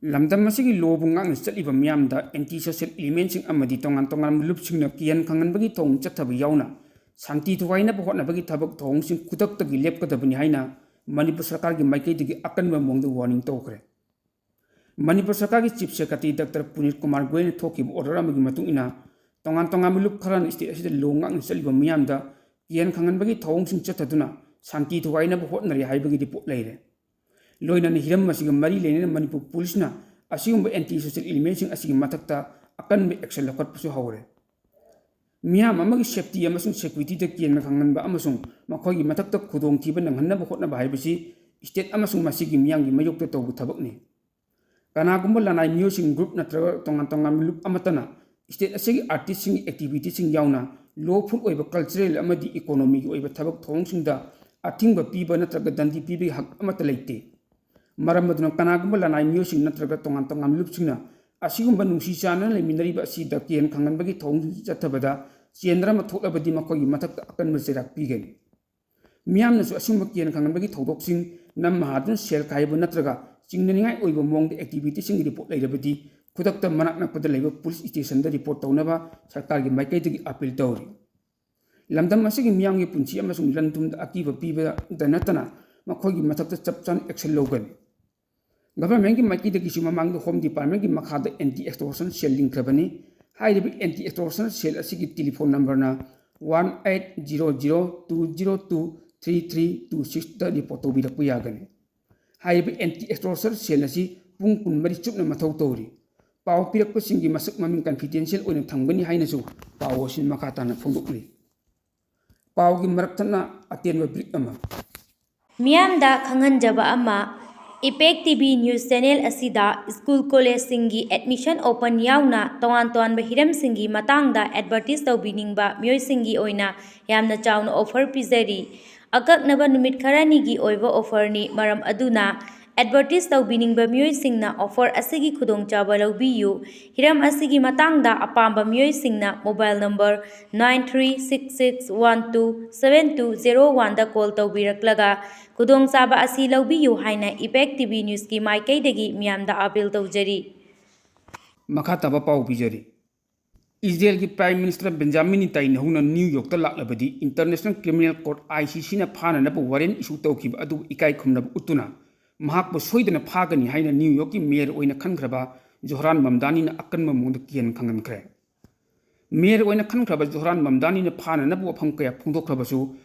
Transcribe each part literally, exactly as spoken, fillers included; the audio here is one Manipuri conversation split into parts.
ꯂꯝꯗꯝ ꯑꯁꯤꯒꯤ ꯂꯣꯕꯨ ꯉꯥꯛꯅ ꯆꯠꯂꯤꯕ ꯃꯤꯌꯥꯝꯗ ꯑꯦꯟꯇꯤ ꯁꯣꯁꯤꯌꯦꯜ ꯏꯂꯤꯃꯦꯟꯁꯤꯡ ꯑꯃꯗꯤ ꯇꯣꯉꯥꯟ ꯇꯣꯉꯥꯟꯕ ꯂꯨꯞꯁꯤꯡꯅ ꯀꯤꯍꯟ ꯈꯪꯍꯟꯕꯒꯤ ꯊꯧꯑꯣꯡ ꯆꯠꯊꯕ ꯌꯥꯎꯅ ꯁꯥꯟꯇꯤ ꯊꯨꯒꯥꯏꯅꯕ ꯍꯣꯠꯅꯕꯒꯤ ꯊꯕꯛ ꯊꯧꯑꯣꯡꯁꯤꯡ ꯈꯨꯗꯛꯇꯒꯤ ꯂꯦꯞꯀꯗꯕꯅꯤ ꯍꯥꯏꯅ ꯃꯅꯤꯄꯨꯔ ꯁꯔꯀꯥꯔꯒꯤ ꯃꯥꯏꯀꯩꯗꯒꯤ ꯑꯀꯟꯕ ꯃꯑꯣꯡꯗ ꯋꯥꯔꯅꯤꯡ ꯇꯧꯈ꯭ꯔꯦ꯫ ꯃꯅꯤꯄꯨꯔ ꯁꯔꯀꯥꯔꯒꯤ ꯆꯤꯐ ꯁꯦꯀ꯭ꯔꯦꯇꯔꯤ ꯗꯥꯛꯇꯔ ꯄꯨꯅꯤꯠ ꯀꯨꯃꯥꯔ ꯒꯣꯌꯜꯅ ꯊꯣꯛꯈꯤꯕ ꯑꯣꯔꯗꯔ ꯑꯃꯒꯤ ꯃꯇꯨꯡ ꯏꯟꯅ ꯇꯣꯉꯥꯟ ꯇꯣꯉꯥꯟꯕ ꯂꯨꯞ ꯈꯔꯅ ꯁ꯭ꯇꯦꯠ ꯑꯁꯤꯗ ꯂꯣ ꯉꯥꯛꯅ ꯆꯠꯂꯤꯕ ꯃꯤꯌꯥꯝꯗ ꯀꯤꯍꯟ ꯈꯪꯍꯟꯕꯒꯤ ꯊꯧꯑꯣꯡꯁꯤꯡ ꯆꯠꯊꯗꯨꯅ ꯁꯥꯟꯇꯤ ꯊꯨꯒꯥꯏꯅꯕ ꯍꯣꯠꯅꯔꯤ ꯍꯥꯏꯕꯒꯤ ꯔꯤꯄꯣꯔꯠ ꯂꯩꯔꯦ꯫ ꯂꯣꯏꯅꯅ ꯍꯤꯔꯝ ꯑꯁꯤꯒ ꯃꯔꯤ ꯂꯩꯅꯅ ꯃꯅꯤꯄꯨꯔ ꯄꯨꯂꯤꯁꯅ ꯑꯁꯤꯒꯨꯝꯕ ꯑꯦꯟꯇꯤ ꯁꯣꯁꯤꯌꯦꯜ ꯏꯂꯤꯃꯦꯟꯁꯤꯡ ꯑꯁꯤꯒꯤ ꯃꯊꯛꯇ ꯑꯀꯟꯕ ꯑꯦꯛꯁꯟ ꯂꯧꯈꯠꯄꯁꯨ ꯍꯧꯔꯦ꯫ ꯃꯤꯌꯥꯝ ꯑꯃꯒꯤ ꯁꯦꯐꯇꯤ ꯑꯃꯁꯨꯡ ꯁꯦꯀ꯭ꯌꯨꯔꯤꯇꯤꯗ ꯀꯤꯍꯟ ꯈꯪꯍꯟꯕ ꯑꯃꯁꯨꯡ ꯃꯈꯣꯏꯒꯤ ꯃꯊꯛꯇ ꯈꯨꯗꯣꯡꯊꯤꯕ ꯅꯪꯍꯟꯅꯕ ꯍꯣꯠꯅꯕ ꯍꯥꯏꯕꯁꯤ ꯁ꯭ꯇꯦꯠ ꯑꯃꯁꯨꯡ ꯃꯁꯤꯒꯤ ꯃꯤꯌꯥꯝꯒꯤ ꯃꯥꯌꯣꯛꯇ ꯇꯧꯕ ꯊꯕꯛꯅꯤ꯫ ꯀꯅꯥꯒꯨꯝꯕ ꯂꯅꯥꯏ ꯃꯤꯑꯣꯏꯁꯤꯡ, ꯒ꯭ꯔꯨꯞ ꯅꯠꯇ꯭ꯔꯒ ꯇꯣꯉꯥꯟ ꯇꯣꯉꯥꯟꯕ ꯂꯨꯞ ꯑꯃꯠꯇꯅ ꯁ꯭ꯇꯦꯠ ꯑꯁꯤꯒꯤ ꯑꯥꯔꯇꯤꯁꯁꯤꯡꯒꯤ ꯑꯦꯛꯇꯤꯚꯤꯇꯤꯁꯤꯡ ꯌꯥꯎꯅ ꯂꯣꯐꯨꯜ ꯑꯣꯏꯕ ꯀꯜꯆꯔꯦꯜ ꯑꯃꯗꯤ ꯏꯀꯣꯅꯣꯃꯤꯒꯤ ꯑꯣꯏꯕ ꯊꯕꯛ ꯊꯧꯑꯣꯡꯁꯤꯡꯗ ꯑꯊꯤꯡꯕ ꯄꯤꯕ ꯅꯠꯇ꯭ꯔꯒ ꯗꯟꯗꯤ ꯄꯤꯕꯒꯤ ꯍꯛ ꯑꯃꯠꯇ ꯂꯩꯇꯦ꯫ ꯃꯔꯝ ꯑꯗꯨꯅ ꯀꯅꯥꯒꯨꯝꯕ ꯂꯅꯥꯏ ꯃꯤꯑꯣꯏꯁꯤꯡ ꯅꯠꯇ꯭ꯔꯒ ꯇꯣꯉꯥꯟ ꯇꯣꯉꯥꯟꯕ ꯂꯨꯞꯁꯤꯡꯅ ꯑꯁꯤꯒꯨꯝꯕ ꯅꯨꯡꯁꯤ ꯆꯥꯟꯅꯅ ꯂꯩꯃꯤꯟꯅꯔꯤꯕ ꯑꯁꯤꯗ ꯀꯤꯍꯟ ꯈꯪꯍꯟꯕꯒꯤ ꯊꯧꯑꯣꯡꯁꯤꯡ ꯆꯠꯊꯕꯗ ꯆꯦꯟꯗꯔ ꯑꯃ ꯊꯣꯛꯂꯕꯗꯤ ꯃꯈꯣꯏꯒꯤ ꯃꯊꯛꯇ ꯑꯀꯟꯕ ꯆꯩꯔꯥꯛ ꯄꯤꯒꯅꯤ꯫ ꯃꯤꯌꯥꯝꯅꯁꯨ ꯑꯁꯤꯒꯨꯝꯕ ꯀꯤꯍꯟ ꯈꯪꯍꯟꯕꯒꯤ ꯊꯧꯗꯣꯛꯁꯤꯡ ꯅꯝ ꯍꯥꯗꯨꯅ ꯁꯦꯜ ꯈꯥꯏꯕ ꯅꯠꯇ꯭ꯔꯒ ꯆꯤꯡꯅꯅꯤꯡꯉꯥꯏ ꯑꯣꯏꯕ ꯃꯑꯣꯡꯗ ꯑꯦꯛꯇꯤꯚꯤꯇꯤꯁꯤꯡꯒꯤ ꯔꯤꯄꯣꯔꯠ ꯂꯩꯔꯕꯗꯤ ꯈꯨꯗꯛꯇ ꯃꯅꯥꯛ ꯅꯛꯄꯗ ꯂꯩꯕ ꯄꯨꯂꯤꯁ ꯁ꯭ꯇꯦꯁꯟꯗ ꯔꯤꯄꯣꯔꯠ ꯇꯧꯅꯕ ꯁꯔꯀꯥꯔꯒꯤ ꯃꯥꯏꯀꯩꯗꯒꯤ ꯑꯄꯤꯜ ꯇꯧꯔꯤ꯫ ꯂꯝꯗꯝ ꯑꯁꯤꯒꯤ ꯃꯤꯌꯥꯝꯒꯤ ꯄꯨꯟꯁꯤ ꯑꯃꯁꯨꯡ ꯂꯟ ꯊꯨꯝꯗ ꯑꯀꯤꯕ ꯄꯤꯕꯗ ꯅꯠꯇꯅ ꯃꯈꯣꯏꯒꯤ ꯃꯊꯛꯇ ꯆꯞ ꯆꯥꯅ ꯑꯦꯛꯁꯟ ꯂꯧꯒꯅꯤ꯫ ꯒꯚꯔꯟꯃꯦꯟꯠꯀꯤ ꯃꯥꯏꯀꯩꯗꯒꯤꯁꯨ ꯃꯃꯥꯡꯗ ꯍꯣꯝ ꯗꯤꯄꯥꯔꯠꯃꯦꯟꯠꯀꯤ ꯃꯈꯥꯗ ꯑꯦꯟꯇꯤ ꯑꯦꯛꯁꯇꯣꯔꯁꯟ ꯁꯦꯜ ꯂꯤꯡꯈ꯭ꯔꯕꯅꯤ꯫ ꯍꯥꯏꯔꯤꯕ ꯑꯦꯟꯇꯤ ꯑꯦꯛꯁꯇꯣꯔꯁꯟ ꯁꯦꯜ ꯑꯁꯤꯒꯤ ꯇꯦꯂꯤꯐꯣꯟ ꯅꯝꯕꯔꯅ one eight zero zero two zero two three three two ꯁꯤꯛꯁꯇ ꯔꯤꯄꯣꯔꯠ ꯇꯧꯕꯤꯔꯛꯄ ꯌꯥꯒꯅꯤ꯫ ꯍꯥꯏꯔꯤꯕ ꯑꯦꯟꯇꯤ ꯑꯦꯛꯁꯇꯣꯔꯁꯟ ꯁꯦꯜ ꯑꯁꯤ ꯄꯨꯡ ꯀꯨꯟꯃꯔꯤ ꯆꯨꯞꯅ ꯃꯊꯧ ꯇꯧꯔꯤ꯫ ꯄꯥꯎ ꯄꯤꯔꯛꯄꯁꯤꯡꯒꯤ ꯃꯁꯛ ꯃꯃꯤꯡ ꯀꯟꯐꯤꯗꯦꯟꯁꯤꯌꯦꯜ ꯑꯣꯏꯅ ꯊꯝꯒꯅꯤ ꯍꯥꯏꯅꯁꯨ ꯄꯥꯎ ꯑꯁꯤꯅ ꯃꯈꯥ ꯇꯥꯅ ꯐꯣꯡꯗꯣꯛꯂꯤ꯫ ꯄꯥꯎꯒꯤ ꯃꯔꯛ ꯊꯠꯅ ꯑꯇꯦꯟꯕ ꯕ꯭ꯔꯤꯛ ꯑꯃ꯫ ꯃꯤꯌꯥꯝꯗ ꯈꯪꯍꯟꯖꯕ ꯑꯃ, ꯏꯄꯦꯛ ꯇꯤꯚꯤ ꯅ꯭ꯌꯨꯁ ꯆꯦꯅꯦꯜ ꯑꯁꯤꯗ ꯁ꯭ꯀꯨꯜ ꯀꯣꯂꯦꯖꯁꯤꯡꯒꯤ ꯑꯦꯗꯃꯤꯁꯟ ꯑꯣꯄꯟ ꯌꯥꯎꯅ ꯇꯣꯉꯥꯟ ꯇꯣꯉꯥꯟꯕ ꯍꯤꯔꯝꯁꯤꯡꯒꯤ ꯃꯇꯥꯡꯗ ꯑꯦꯗꯚꯔꯇꯤꯁ ꯇꯧꯕꯤꯅꯤꯡꯕ ꯃꯤꯑꯣꯏꯁꯤꯡꯒꯤ ꯑꯣꯏꯅ ꯌꯥꯝꯅ ꯆꯥꯎꯅ ꯑꯣꯐꯔ ꯄꯤꯖꯔꯤ꯫ ꯑꯀꯛꯅꯕ ꯅꯨꯃꯤꯠ ꯈꯔꯅꯤꯒꯤ ꯑꯣꯏꯕ ꯑꯣꯐꯔꯅꯤ, ꯃꯔꯝ ꯑꯗꯨꯅ ꯑꯦꯗꯚꯔꯇꯤꯁ ꯇꯧꯕꯤꯅꯤꯡꯕ ꯃꯤꯑꯣꯏꯁꯤꯡꯅ ꯑꯣꯐꯔ ꯑꯁꯤꯒꯤ ꯈꯨꯗꯣꯡꯆꯥꯕ ꯂꯧꯕꯤꯌꯨ꯫ ꯍꯤꯔꯝ ꯑꯁꯤꯒꯤ ꯃꯇꯥꯡꯗ ꯑꯄꯥꯝꯕ ꯃꯤꯑꯣꯏꯁꯤꯡꯅ mobile number nine three six six one two seven two zero one ꯗ ꯀꯣꯜ ꯇꯧꯕꯤꯔꯛꯂꯒ ꯈꯨꯗꯣꯡꯆꯥꯕ ꯑꯁꯤ ꯂꯧꯕꯤꯌꯨ ꯍꯥꯏꯅ ꯏꯝꯄꯦꯛ ꯇꯤ ꯚꯤ ꯅ꯭ꯌꯨꯁꯀꯤ ꯃꯥꯏꯀꯩꯗꯒꯤ ꯃꯤꯌꯥꯝꯗ ꯑꯥꯄꯤꯜ ꯇꯧꯖꯔꯤ꯫ ꯃꯈꯥ ꯇꯥꯕ ꯄꯥꯎ ꯄꯤꯖꯔꯤ꯫ ꯏꯖꯔꯦꯜꯒꯤ ꯄ꯭ꯔꯥꯏꯝ ꯃꯤꯅꯤꯁꯇꯔ ꯕꯦꯟꯖꯥꯃꯤꯟ ꯅꯤꯇꯥꯏꯅꯍꯨꯅ ꯅ꯭ꯌꯨ ꯌꯣꯔꯛꯇ ꯂꯥꯛꯂꯕꯗꯤ international criminal court, I C ꯁꯤꯅ ꯐꯥꯅꯅꯕ ꯋꯥꯔꯦꯟ ꯏꯁꯨ ꯇꯧꯈꯤꯕ ꯑꯗꯨꯕꯨ ꯏꯀꯥꯏ ꯈꯨꯝꯅꯕ ꯎꯠꯇꯨꯅ ꯃꯍꯥꯛꯄꯨ ꯁꯣꯏꯗꯅ ꯐꯥꯒꯅꯤ ꯍꯥꯏꯅ ꯅ꯭ꯌꯨ ꯌꯣꯔꯛꯀꯤ ꯃꯦꯌꯔ ꯑꯣꯏꯅ ꯈꯟꯈ꯭ꯔꯕ ꯖꯣꯍꯔꯥꯟ ꯃꯝꯗꯥꯅꯤꯅ ꯑꯀꯟꯕ ꯃꯑꯣꯡꯗ ꯀꯤꯍꯟ ꯈꯪꯍꯟꯈ꯭ꯔꯦ꯫ ꯃꯦꯌꯔ ꯑꯣꯏꯅ ꯈꯟꯈ꯭ꯔꯕ ꯖꯣꯍꯔꯥꯟ ꯃꯝꯗꯥꯅꯤꯅ ꯐꯥꯅꯅꯕ ꯋꯥꯐꯝ ꯀꯌꯥ ꯐꯣꯡꯗꯣꯛꯈ꯭ꯔꯕꯁꯨ,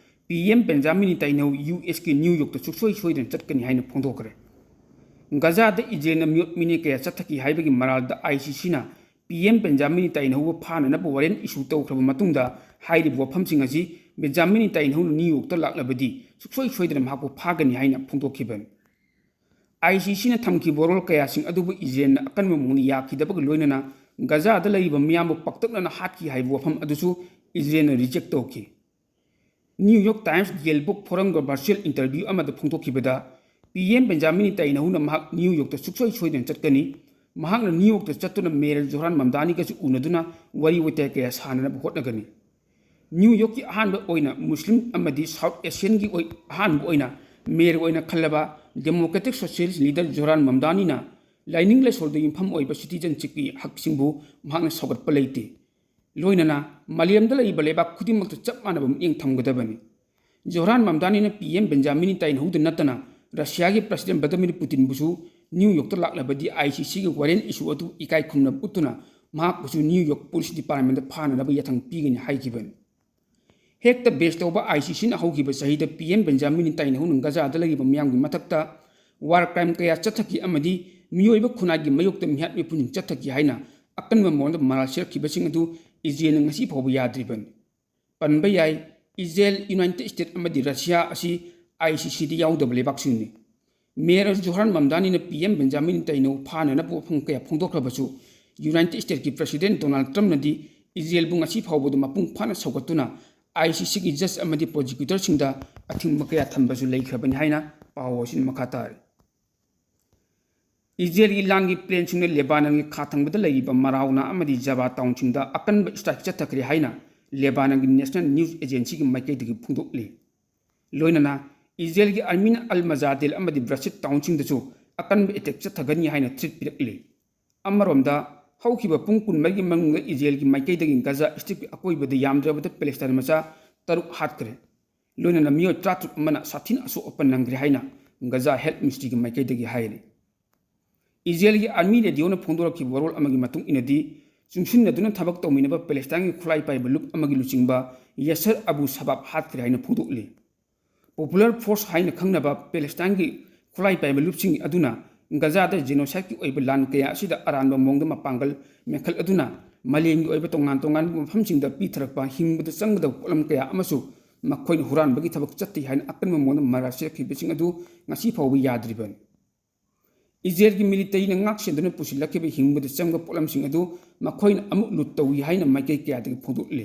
P M Benjamin ꯅꯤꯇꯥꯏꯅꯍꯨ U ꯑꯦꯁꯀꯤ new ꯌꯣꯔꯛꯇ ꯁꯨꯡꯁꯣꯏ ꯁꯣꯏꯗꯅ ꯆꯠꯀꯅꯤ ꯍꯥꯏꯅ ꯐꯣꯡꯗꯣꯛꯈ꯭ꯔꯦ꯫ ꯒꯖꯥꯗ ꯏꯖꯔꯦꯜꯅ ꯃꯤꯑꯣꯠ ꯃꯤꯅꯩ ꯀꯌꯥ ꯆꯠꯊꯈꯤ ꯍꯥꯏꯕꯒꯤ ꯃꯔꯥꯜꯗ ꯑꯥꯏ ꯁꯤ ꯁꯤꯅ ꯄꯤ ꯑꯦꯝ ꯕꯦꯟꯖꯥꯃꯤꯟ ꯅꯤꯇꯥꯏꯅꯍꯨꯕꯨ ꯐꯥꯅꯅꯕ ꯋꯥꯔꯦꯟ ꯏꯁꯨ ꯇꯧꯈ꯭ꯔꯕ ꯃꯇꯨꯡꯗ, ꯍꯥꯏꯔꯤꯕ ꯋꯥꯐꯝꯁꯤꯡ ꯑꯁꯤ ꯕꯦꯟꯖꯥꯃꯤꯟ ꯅꯤꯇꯥꯏꯅꯍꯨꯅ ꯅ꯭ꯌꯨ ꯌꯣꯔꯛꯇ ꯂꯥꯛꯂꯕꯗꯤ ꯁꯨꯡꯁꯣꯏ ꯁꯣꯏꯗꯅ ꯃꯍꯥꯛꯄꯨ ꯐꯥꯒꯅꯤ ꯍꯥꯏꯅ ꯐꯣꯡꯗꯣꯛꯈꯤꯕꯅꯤ꯫ ꯑꯥꯏ ꯁꯤ ꯁꯤꯅ ꯊꯝꯈꯤꯕ ꯋꯥꯔꯣꯜ ꯀꯌꯥꯁꯤꯡ ꯑꯗꯨꯕꯨ ꯏꯖꯔꯦꯜꯅ ꯑꯀꯟꯕ ꯃꯑꯣꯡꯗ ꯌꯥꯈꯤꯗꯕꯒ ꯂꯣꯏꯅꯅ ꯒꯖꯥꯗ ꯂꯩꯔꯤꯕ ꯃꯤꯌꯥꯝꯕꯨ ꯄꯥꯛꯇꯛꯅꯅ ꯍꯥꯠꯈꯤ ꯍꯥꯏꯕ ꯋꯥꯐꯝ ꯑꯗꯨꯁꯨ ꯏꯖꯔꯦꯜꯅ ꯔꯤꯖꯦꯛ ꯇꯧꯈꯤ꯫ New York Times DealBook ꯐꯣꯔꯝꯒ ꯚꯔꯆꯨꯑꯦꯜ ꯏꯟꯇꯔꯚ꯭ꯌꯨ ꯑꯃꯗ ꯐꯣꯡꯗꯣꯛꯈꯤꯕꯗ, ꯄꯤ ꯑꯦꯝ ꯕꯦꯟꯖꯥꯃꯤꯟ ꯅꯤꯇꯥꯏꯅꯍꯨꯅ ꯃꯍꯥꯛ ꯅ꯭ꯌꯨ ꯌꯣꯔꯛꯇ ꯁꯨꯡꯁꯣꯏ ꯁꯣꯏꯗꯅ ꯆꯠꯀꯅꯤ, ꯃꯍꯥꯛꯅ ꯅ꯭ꯌꯨ ꯌꯣꯔꯛꯇ ꯆꯠꯇꯨꯅ ꯃꯦꯌꯔ ꯖꯣꯍꯔꯥꯟ ꯃꯝꯗꯥꯅꯤꯒꯁꯨ ꯎꯅꯗꯨꯅ ꯋꯥꯔꯤ ꯋꯥꯇꯥꯏ ꯀꯌꯥ ꯁꯥꯟꯅꯅꯕ ꯍꯣꯠꯅꯒꯅꯤ꯫ ꯅ꯭ꯌꯨ ꯌꯣꯔꯛꯀꯤ ꯑꯍꯥꯟꯕ ꯑꯣꯏꯅ ꯃꯨꯁꯂꯤꯝ ꯑꯃꯗꯤ ꯁꯥꯎꯠ ꯑꯦꯁꯤꯌꯟꯒꯤ ꯑꯣꯏ-, ꯑꯍꯥꯟꯕ ꯑꯣꯏꯅ ꯃꯦꯌꯔ ꯑꯣꯏꯅ ꯈꯜꯂꯕ ꯗꯦꯃꯣꯀ꯭ꯔꯦꯇꯤꯛ ꯁꯣꯁꯤꯌꯦꯂꯤꯁ ꯂꯤꯗꯔ ꯖꯣꯍꯔꯥꯟ ꯃꯝꯗꯥꯅꯤꯅ ꯂꯥꯏꯅꯤꯡ ꯂꯥꯏꯁꯣꯜꯗ ꯌꯨꯝꯐꯝ ꯑꯣꯏꯕ ꯁꯤꯇꯤꯖꯟꯁꯤꯞꯀꯤ ꯍꯛꯁꯤꯡꯕꯨ ꯃꯍꯥꯛꯅ ꯁꯧꯒꯠꯄ ꯂꯩꯇꯦ꯫ ꯂꯣꯏꯅꯅ ꯃꯥꯂꯦꯝꯗ ꯂꯩꯔꯤꯕ ꯂꯩꯕꯥꯛ ꯈꯨꯗꯤꯡꯃꯛꯇ ꯆꯞ ꯃꯥꯟꯅꯕ ꯃꯤꯠꯌꯦꯡ ꯊꯝꯒꯗꯕꯅꯤ꯫ ꯖꯣꯍꯔꯥꯟ ꯃꯝꯗꯥꯅꯤꯅ ꯄꯤ ꯑꯦꯝ ꯕꯦꯟꯖꯥꯃꯤꯟ ꯅꯤꯇꯥꯏꯅꯍꯨꯗ ꯅꯠꯇꯅ ꯔꯁꯤꯌꯥꯒꯤ ꯄ꯭ꯔꯁꯤꯗꯦꯟ ꯚ꯭ꯂꯥꯗꯤꯃꯤꯔ ꯄꯨꯇꯤꯟꯕꯨꯁꯨ ꯅ꯭ꯌꯨ ꯌꯣꯔꯛꯇ ꯂꯥꯛꯂꯕꯗꯤ ꯑꯥꯏ ꯁꯤ ꯁꯤꯒꯤ ꯋꯥꯔꯦꯟ ꯏꯁꯨ ꯑꯗꯨ ꯏꯀꯥꯏ ꯈꯨꯝꯅꯕ ꯎꯠꯇꯨꯅ ꯃꯍꯥꯛꯄꯨꯁꯨ ꯅ꯭ꯌꯨ ꯌꯣꯔꯛ ꯄꯨꯂꯤꯁ ꯗꯤꯄꯥꯔꯠꯃꯦꯟꯗ ꯐꯥꯅꯅꯕ ꯌꯥꯊꯪ ꯄꯤꯒꯅꯤ ꯍꯥꯏꯈꯤꯕꯅꯤ꯫ ꯍꯦꯛꯇ ꯕꯦꯁ ꯇꯧꯕ ꯑꯥꯏ ꯁꯤ ꯁꯤꯅ ꯍꯧꯈꯤꯕ ꯆꯍꯤꯗ ꯄꯤ ꯑꯦꯝ ꯕꯦꯟꯖꯥꯃꯤꯟ ꯅꯤꯇꯥꯏꯅꯍꯨꯅ ꯒꯖꯥꯗ ꯂꯩꯔꯤꯕ ꯃꯤꯌꯥꯝꯒꯤ ꯃꯊꯛꯇ ꯋꯥꯔ ꯀ꯭ꯔꯥꯏꯝ ꯀꯌꯥ ꯆꯠꯊꯈꯤ ꯑꯃꯗꯤ ꯃꯤꯑꯣꯏꯕ ꯈꯨꯟꯅꯥꯏꯒꯤ ꯃꯥꯌꯣꯛꯇ ꯃꯤꯍꯥꯠ ꯃꯤꯄꯨꯟꯁꯤꯡ ꯆꯠꯊꯈꯤ ꯍꯥꯏꯅ ꯑꯀꯟꯕ ꯃꯑꯣꯡꯗ ꯃꯔꯥꯜ ꯁꯤꯔꯛꯈꯤꯕꯁꯤꯡ ꯑꯗꯨ ꯏꯖꯔꯦꯜꯅ ꯉꯁꯤ ꯐꯥꯎꯕ ꯌꯥꯗ꯭ꯔꯤꯕꯅꯤ꯫ ꯄꯟꯕ ꯌꯥꯏ, ꯏꯖꯔꯦꯜ, ꯌꯨꯅꯥꯏꯇꯦꯗ ꯁ꯭ꯇꯦꯠ ꯑꯃꯗꯤ ꯔꯁꯤꯌꯥ ꯑꯁꯤ ꯑꯥꯏ ꯁꯤ ꯁꯤꯗ ꯌꯥꯎꯗꯕ ꯂꯩꯕꯥꯛꯁꯤꯡꯅꯤ꯫ ꯃꯦꯌꯔ ꯖꯣꯍꯔꯥꯟ ꯃꯝꯗꯥꯅꯤꯅ ꯄꯤ ꯑꯦꯝ ꯕꯦꯟꯖꯥꯃꯤꯟ ꯅꯤꯇꯥꯏꯅꯍꯨ ꯐꯥꯅꯅꯕ ꯋꯥꯐꯝ ꯀꯌꯥ ꯐꯣꯡꯗꯣꯛꯈ꯭ꯔꯕꯁꯨ, ꯌꯨꯅꯥꯏꯇꯦꯗ ꯁ꯭ꯇꯦꯠꯀꯤ ꯄ꯭ꯔꯁꯤꯗꯦꯟ ꯗꯣꯅꯥꯜꯗ ꯇ꯭ꯔꯝꯞꯅꯗꯤ ꯏꯖꯔꯦꯜꯕꯨ ꯉꯁꯤ ꯐꯥꯎꯕꯗ ꯃꯄꯨꯡ ꯐꯥꯅ ꯁꯧꯒꯠꯇꯨꯅ ꯑꯥꯏ ꯁꯤ ꯁꯤꯒꯤ ꯖꯖ ꯑꯃꯗꯤ ꯄ꯭ꯔꯣꯁꯤꯀ꯭ꯌꯨꯇꯔꯁꯤꯡꯗ ꯑꯊꯤꯡꯕ ꯀꯌꯥ ꯊꯝꯕꯁꯨ ꯂꯩꯈ꯭ꯔꯕꯅꯤ ꯍꯥꯏꯅ ꯄꯥꯎ ꯑꯁꯤꯅ ꯃꯈꯥ ꯇꯥꯔꯤ꯫ ꯏꯖꯔꯦꯜꯒꯤ ꯂꯥꯟꯒꯤ ꯄ꯭ꯂꯦꯟꯁꯤꯡꯅ ꯂꯦꯕꯥꯅꯟꯒꯤ ꯈꯥ ꯊꯪꯕꯗ ꯂꯩꯔꯤꯕ ꯃꯔꯥꯎꯅꯥ ꯑꯃꯗꯤ ꯖꯕꯥ ꯇꯥꯎꯟꯁꯤꯡꯗ ꯑꯀꯟꯕ ꯏꯁꯇ꯭ꯔꯥꯏꯛ ꯆꯠꯊꯈ꯭ꯔꯦ ꯍꯥꯏꯅ ꯂꯦꯕꯥꯅꯟꯒꯤ ꯅꯦꯁꯅꯦꯜ ꯅ꯭ꯌꯨꯁ ꯑꯦꯖꯦꯟꯁꯤꯒꯤ ꯃꯥꯏꯀꯩꯗꯒꯤ ꯐꯣꯡꯗꯣꯛꯂꯤ꯫ ꯂꯣꯏꯅꯅ ꯏꯖꯔꯦꯜꯒꯤ ꯑꯥꯔꯃꯤꯅ ꯑꯜ ꯃꯖꯥꯗꯦꯜ ꯑꯃꯗꯤ ꯕ꯭ꯔꯁꯤꯠ ꯇꯥꯎꯟꯁꯤꯡꯗꯁꯨ ꯑꯀꯟꯕ ꯑꯦꯇꯦꯛ ꯆꯠꯊꯒꯅꯤ ꯍꯥꯏꯅ ꯊ꯭ꯔꯦꯠ ꯄꯤꯔꯛꯂꯤ꯫ ꯑꯃꯔꯣꯝꯗ, ꯍꯧꯈꯤꯕ ꯄꯨꯡ ꯀꯨꯟꯃꯔꯤꯒꯤ ꯃꯅꯨꯡꯗ ꯏꯖꯔꯦꯜꯒꯤ ꯃꯥꯏꯀꯩꯗꯒꯤ ꯒꯖꯥ ꯁ꯭ꯇ꯭ꯔꯤꯞꯀꯤ ꯑꯀꯣꯏꯕꯗ ꯌꯥꯝꯗ꯭ꯔꯕꯗ ꯄꯦꯂꯦꯁꯇꯥꯏꯟ ꯃꯆꯥ ꯇꯔꯨꯛ ꯍꯥꯠꯈ꯭ꯔꯦ꯫ ꯂꯣꯏꯅꯅ ꯃꯤꯑꯣꯏ ꯇꯔꯥꯇꯔꯨꯛ ꯑꯃꯅ ꯁꯥꯊꯤꯅ ꯑꯁꯣꯛ ꯑꯄꯟ ꯅꯪꯈ꯭ꯔꯦ ꯍꯥꯏꯅ ꯒꯖꯥ ꯍꯦꯜꯊ ꯃꯤꯅꯤꯁꯇ꯭ꯔꯤꯒꯤ ꯃꯥꯏꯀꯩꯗꯒꯤ ꯍꯥꯏꯔꯤ꯫ ꯏꯖꯔꯦꯜꯒꯤ ꯑꯥꯔꯃꯤ ꯔꯦꯗꯤꯑꯣꯅ ꯐꯣꯡꯗꯣꯔꯛꯈꯤꯕ ꯋꯥꯔꯣꯜ ꯑꯃꯒꯤ ꯃꯇꯨꯡ ꯏꯟꯅꯗꯤ, ꯆꯨꯡꯁꯤꯟꯅꯗꯨꯅ ꯊꯕꯛ ꯇꯧꯃꯤꯟꯅꯕ ꯄꯦꯂꯦꯁꯇꯥꯏꯟꯒꯤ ꯈꯨꯠꯂꯥꯏ ꯄꯥꯏꯕ ꯂꯨꯞ ꯑꯃꯒꯤ ꯂꯨꯆꯤꯡꯕ ꯌꯥꯁꯔ ꯑꯕꯨ ꯁꯕꯥꯕ ꯍꯥꯠꯈ꯭ꯔꯦ ꯍꯥꯏꯅ ꯐꯣꯡꯗꯣꯛꯂꯤ꯫ ꯄꯣꯄꯨꯂꯔ ꯐꯣꯔꯁ ꯍꯥꯏꯅ ꯈꯪꯅꯕ ꯄꯦꯂꯦꯁꯇꯥꯏꯟꯒꯤ ꯈꯨꯠꯂꯥꯏ ꯄꯥꯏꯕ ꯂꯨꯞꯁꯤꯡ ꯑꯗꯨꯅ ꯒꯖꯥꯗ ꯖꯦꯅꯣꯁꯥꯏꯗꯀꯤ ꯑꯣꯏꯕ ꯂꯥꯟ ꯀꯌꯥ ꯑꯁꯤꯗ ꯑꯔꯥꯟꯕ ꯃꯑꯣꯡꯗ ꯃꯄꯥꯡꯒꯜ ꯃꯦꯟꯈꯠꯂꯗꯨꯅ ꯃꯥꯂꯦꯝꯒꯤ ꯑꯣꯏꯕ ꯇꯣꯉꯥꯟ ꯇꯣꯉꯥꯟꯕ ꯃꯐꯝꯁꯤꯡꯗ ꯄꯤꯊꯔꯛꯄ ꯍꯤꯡꯕꯗ ꯆꯪꯒꯗꯕ ꯄꯣꯠꯂꯝ ꯀꯌꯥ ꯑꯃꯁꯨ ꯃꯈꯣꯏꯅ ꯍꯨꯔꯥꯟꯕꯒꯤ ꯊꯕꯛ ꯆꯠꯊꯩ ꯍꯥꯏꯅ ꯑꯀꯟꯕ ꯃꯑꯣꯡꯗ ꯃꯔꯥꯜ ꯁꯤꯔꯛꯈꯤꯕꯁꯤꯡ ꯑꯗꯨ ꯉꯁꯤ ꯐꯥꯎꯕ ꯌꯥꯗ꯭ꯔꯤꯕꯅꯤ꯫ ꯏꯖꯔꯦꯜꯒꯤ ꯃꯤꯂꯤꯇꯔꯤꯅ ꯉꯥꯛ ꯁꯦꯟꯗꯨꯅ ꯄꯨꯁꯤꯜꯂꯛꯈꯤꯕ ꯍꯤꯡꯕꯗ ꯆꯪꯕ ꯄꯣꯠꯂꯝꯁꯤꯡ ꯑꯗꯨ ꯃꯈꯣꯏꯅ ꯑꯃꯨꯛ ꯂꯨꯠ ꯇꯧꯏ ꯍꯥꯏꯅ ꯃꯥꯏꯀꯩ ꯀꯌꯥꯗꯒꯤ ꯐꯣꯡꯗꯣꯛꯂꯤ꯫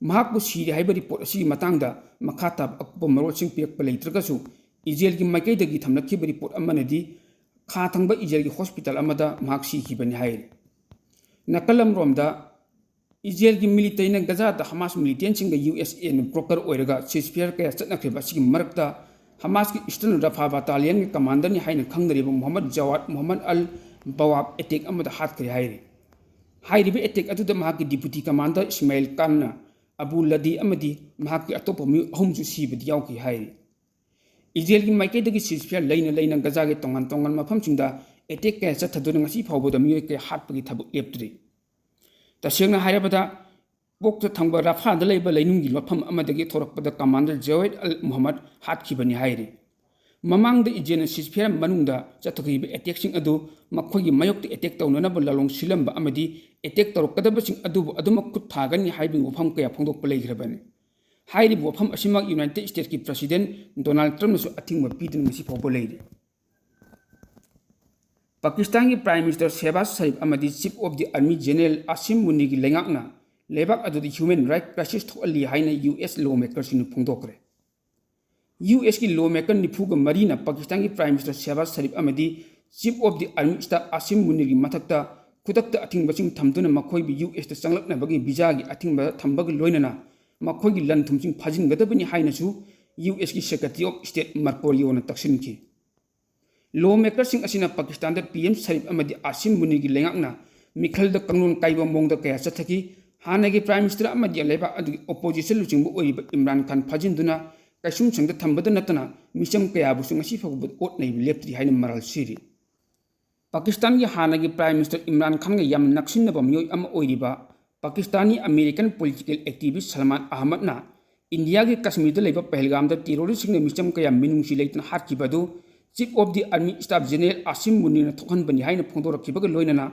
ꯃꯍꯥꯛꯄꯨ ꯁꯤꯔꯦ ꯍꯥꯏꯕ ꯔꯤꯄꯣꯔꯠ ꯑꯁꯤꯒꯤ ꯃꯇꯥꯡꯗ ꯃꯈꯥ ꯇꯥꯕ ꯑꯀꯨꯞꯄ ꯃꯔꯣꯜꯁꯤꯡ ꯄꯤꯔꯛꯄ ꯂꯩꯇ꯭ꯔꯒꯁꯨ, ꯏꯖꯔꯦꯜꯒꯤ ꯃꯥꯏꯀꯩꯗꯒꯤ ꯊꯝꯂꯛꯈꯤꯕ ꯔꯤꯄꯣꯔꯠ ꯑꯃꯅꯗꯤ ꯈꯥ ꯊꯪꯕ ꯏꯖꯔꯦꯜꯒꯤ ꯍꯣꯁꯄꯤꯇꯥꯜ ꯑꯃꯗ ꯃꯍꯥꯛ ꯁꯤꯈꯤꯕꯅꯤ ꯍꯥꯏꯔꯤ꯫ ꯅꯥꯀꯜ ꯑꯃꯔꯣꯝꯗ, ꯏꯖꯔꯦꯜꯒꯤ ꯃꯤꯂꯤꯇꯔꯤꯅ ꯒꯖꯥꯗ ꯍꯃꯥꯁ ꯃꯤꯂꯤꯇꯦꯟꯁꯤꯡꯒ ꯌꯨ ꯑꯦꯁ ꯑꯦꯅ ꯕ꯭ꯔꯣꯀꯔ ꯑꯣꯏꯔꯒ ꯁꯤꯖꯐꯤꯌꯔ ꯀꯌꯥ ꯆꯠꯅꯈ꯭ꯔꯤꯕ ꯑꯁꯤꯒꯤ ꯃꯔꯛꯇ, ꯍꯃꯥꯁꯀꯤ ꯏꯁꯇꯔꯟ ꯔꯐꯥ ꯕꯇꯥꯂꯤꯌꯟꯒꯤ ꯀꯃꯥꯟꯗꯔꯅꯤ ꯍꯥꯏꯅ ꯈꯪꯅꯔꯤꯕ ꯃꯣꯍꯝꯃꯗ ꯖꯋꯥꯗ ꯃꯣꯍꯝꯃꯗ ꯑꯜ ꯕꯋꯥꯕ ꯑꯦꯇꯦꯛ ꯑꯃꯗ ꯍꯥꯠꯈ꯭ꯔꯦ ꯍꯥꯏꯔꯤ꯫ ꯍꯥꯏꯔꯤꯕ ꯑꯦꯇꯦꯛ ꯑꯗꯨꯗ ꯃꯍꯥꯛꯀꯤ ꯗꯤꯄꯨꯇꯤ ꯀꯃꯥꯟꯗꯔ ꯏꯁꯃꯥꯏꯜ ꯀꯥꯟꯅ, ꯑꯕꯨ ꯂꯗꯤ ꯑꯃꯗꯤ ꯃꯍꯥꯛꯀꯤ ꯑꯇꯣꯞꯄ ꯃꯤꯑꯣꯏ ꯑꯍꯨꯝꯁꯨ ꯁꯤꯕꯗꯤ ꯌꯥꯎꯈꯤ ꯍꯥꯏꯔꯤ꯫ ꯏꯖꯔꯦꯜꯒꯤ ꯃꯥꯏꯀꯩꯗꯒꯤ ꯁꯤꯖꯐꯤꯌꯔ ꯂꯩꯅ ꯂꯩꯅ ꯒꯖꯥꯒꯤ ꯇꯣꯉꯥꯟ ꯇꯣꯉꯥꯟꯕ ꯃꯐꯝꯁꯤꯡꯗ ꯑꯦꯇꯦꯛ ꯀꯌꯥ ꯆꯠꯊꯗꯨꯅ ꯉꯁꯤ ꯐꯥꯎꯕꯗ ꯃꯤꯑꯣꯏ ꯀꯌꯥ ꯍꯥꯠꯄꯒꯤ ꯊꯕꯛ ꯂꯦꯞꯇ꯭ꯔꯤ꯫ ꯇꯁꯦꯡꯅ ꯍꯥꯏꯔꯕꯗ, ꯄꯣꯛꯇ ꯊꯪꯕ ꯔꯐꯥꯗ ꯂꯩꯕ ꯂꯩꯅꯨꯡꯒꯤ ꯃꯐꯝ ꯑꯃꯗꯒꯤ ꯊꯣꯔꯛꯄꯗ ꯀꯃꯥꯟꯗꯔ ꯖꯋꯦꯗ ꯑꯜ ꯃꯨꯍꯝꯃꯗ ꯍꯥꯠꯈꯤꯕꯅꯤ ꯍꯥꯏꯔꯤ꯫ ꯃꯃꯥꯡꯗ ꯏꯖꯔꯦꯜꯅ ꯁꯤꯖꯐꯤꯌꯔ ꯃꯅꯨꯡꯗ ꯆꯠꯊꯈꯤꯕ ꯑꯦꯇꯦꯛꯁꯤꯡ ꯑꯗꯨ ꯃꯈꯣꯏꯒꯤ ꯃꯥꯌꯣꯛꯇ ꯑꯦꯇꯦꯛ ꯇꯧꯅꯅꯕ ꯂꯥꯂꯣꯡ ꯁꯤꯜꯂꯝꯕ ꯑꯃꯗꯤ ꯑꯦꯇꯦꯛ ꯇꯧꯔꯛꯀꯗꯕꯁꯤꯡ ꯑꯗꯨꯕꯨ ꯑꯗꯨꯃꯛ ꯈꯨꯠ ꯊꯥꯒꯅꯤ ꯍꯥꯏꯕꯒꯤ ꯋꯥꯐꯝ ꯀꯌꯥ ꯐꯣꯡꯗꯣꯛꯄ ꯂꯩꯈ꯭ꯔꯕꯅꯤ꯫ ꯍꯥꯏꯔꯤꯕ ꯋꯥꯐꯝ ꯑꯁꯤꯃꯛ ꯌꯨꯅꯥꯏꯇꯦꯗ ꯁ꯭ꯇꯦꯠꯁꯀꯤ ꯄ꯭ꯔꯁꯤꯗꯦꯟ ꯗꯣꯅꯥꯜꯗ ꯇ꯭ꯔꯝꯞꯅꯁꯨ ꯑꯊꯤꯡꯕ ꯄꯤꯗꯨꯅ ꯉꯁꯤ ꯐꯥꯎꯕ ꯂꯩꯔꯤ꯫ ꯄꯥꯀꯤꯁꯇꯥꯟꯒꯤ ꯄ꯭ꯔꯥꯏꯝ ꯃꯤꯅꯤꯁꯇꯔ ꯁꯦꯍꯕꯥꯖ ꯁꯔꯤꯐ ꯑꯃꯗꯤ chief of the army general Asim ꯃꯨꯅꯤꯒꯤ ꯂꯩꯉꯥꯛꯅ ꯂꯩꯕꯥꯛ ꯑꯗꯨꯗ ꯍ꯭ꯌꯨꯃꯦꯟ ꯔꯥꯏꯠ ꯀ꯭ꯔꯥꯏꯁꯤꯁ ꯊꯣꯛꯍꯜꯂꯤ ꯍꯥꯏꯅ ꯌꯨ ꯑꯦꯁ ꯂꯣ ꯃꯦꯀꯔꯁꯤꯡꯅ ꯐꯣꯡꯗꯣꯛꯈ꯭ꯔꯦ꯫ ꯌꯨ ꯑꯦꯁꯀꯤ ꯂꯣ ꯃꯦꯀꯔ ꯅꯤꯐꯨꯒ ꯃꯔꯤꯅ ꯄꯥꯀꯤꯁꯇꯥꯟꯒꯤ ꯄ꯭ꯔꯥꯏꯝ ꯃꯤꯅꯤꯁꯇꯔ ꯁꯦꯍꯕꯥꯖ ꯁꯔꯤꯐ ꯑꯃꯗꯤ Chief of the Army Staff ꯑꯥꯁꯤꯝ ꯃꯨꯅꯤꯔꯒꯤ ꯃꯊꯛꯇ ꯈꯨꯗꯛꯇ ꯑꯊꯤꯡꯕꯁꯤꯡ ꯊꯝꯗꯨꯅ ꯃꯈꯣꯏꯕꯨ ꯌꯨ ꯑꯦꯁꯇ ꯆꯪꯂꯛꯅꯕꯒꯤ ꯚꯤꯖꯥꯒꯤ ꯑꯊꯤꯡꯕ ꯊꯝꯕꯒ ꯂꯣꯏꯅꯅ ꯃꯈꯣꯏꯒꯤ ꯂꯟ ꯊꯨꯝꯁꯤꯡ ꯐꯥꯖꯤꯟꯒꯗꯕꯅꯤ ꯍꯥꯏꯅꯁꯨ ꯌꯨ ꯑꯦꯁꯀꯤ Secretary of State ꯃꯥꯔꯀꯣ ꯔꯨꯕꯤꯑꯣꯅ ꯇꯛꯁꯤꯟꯈꯤ꯫ ꯂꯣ ꯃꯦꯀꯔꯁꯤꯡ ꯑꯁꯤꯅ ꯄꯥꯀꯤꯁꯇꯥꯟꯗ ꯄꯤ ꯑꯦꯝ ꯁꯔꯤꯐ ꯑꯃꯗꯤ ꯑꯥꯁꯤꯝ ꯃꯨꯅꯤꯔꯒꯤ ꯂꯩꯉꯥꯛꯅ ꯃꯤꯈꯜꯗ ꯀꯥꯡꯂꯣꯟ ꯀꯥꯏꯕ ꯃꯑꯣꯡꯗ ꯀꯌꯥ ꯆꯠꯊꯈꯤ꯫ ꯍꯥꯟꯅꯒꯤ Prime Minister ꯑꯃꯗꯤ ꯂꯩꯕꯥꯛ ꯑꯗꯨꯒꯤ opposition ꯂꯨꯆꯤꯡꯕ ꯑꯣꯏꯔꯤꯕ ꯏꯝꯔꯥꯟ ꯈꯥꯟ ꯐꯥꯖꯤꯟꯗꯨꯅ ꯀꯩꯁꯨꯝꯁꯪꯗ ꯊꯝꯕꯗ ꯅꯠꯇꯅ ꯃꯤꯆꯝ ꯀꯌꯥꯕꯨꯁꯨ ꯉꯁꯤ ꯐꯥꯎꯕ ꯑꯣꯠ ꯅꯩꯕ ꯂꯦꯞꯇ꯭ꯔꯤ ꯍꯥꯏꯅ ꯃꯔꯥꯜ ꯁꯤꯔꯤ꯫ ꯄꯥꯀꯤꯁꯇꯥꯟꯒꯤ ꯍꯥꯟꯅꯒꯤ Prime Minister ꯏꯝꯔꯥꯟ ꯈꯥꯟꯒ ꯌꯥꯝꯅ ꯅꯛꯁꯤꯟꯅꯕ ꯃꯤꯑꯣꯏ ꯑꯃ ꯑꯣꯏꯔꯤꯕ ꯄꯥꯀꯤꯁꯇꯥꯅꯤ American political activist ꯁꯜꯃꯥꯟ ꯑꯍꯃꯗꯅ ꯏꯟꯗꯤꯌꯥꯒꯤ ꯀꯁꯃꯤꯔꯗ ꯂꯩꯕ ꯄꯍꯜꯒꯥꯝꯗ terroristꯁꯤꯡꯅ ꯃꯤꯆꯝ ꯀꯌꯥ ꯃꯤꯅꯨꯡꯁꯤ ꯂꯩꯇꯅ ꯍꯥꯠꯈꯤꯕ ꯑꯗꯨ Chief of the Army Staff General ꯑꯥꯁꯤꯝ ꯃꯨꯅꯤꯔꯅ ꯊꯣꯛꯍꯟꯕꯅꯤ ꯍꯥꯏꯅ ꯐꯣꯡꯗꯣꯔꯛꯈꯤꯕꯒ ꯂꯣꯏꯅꯅ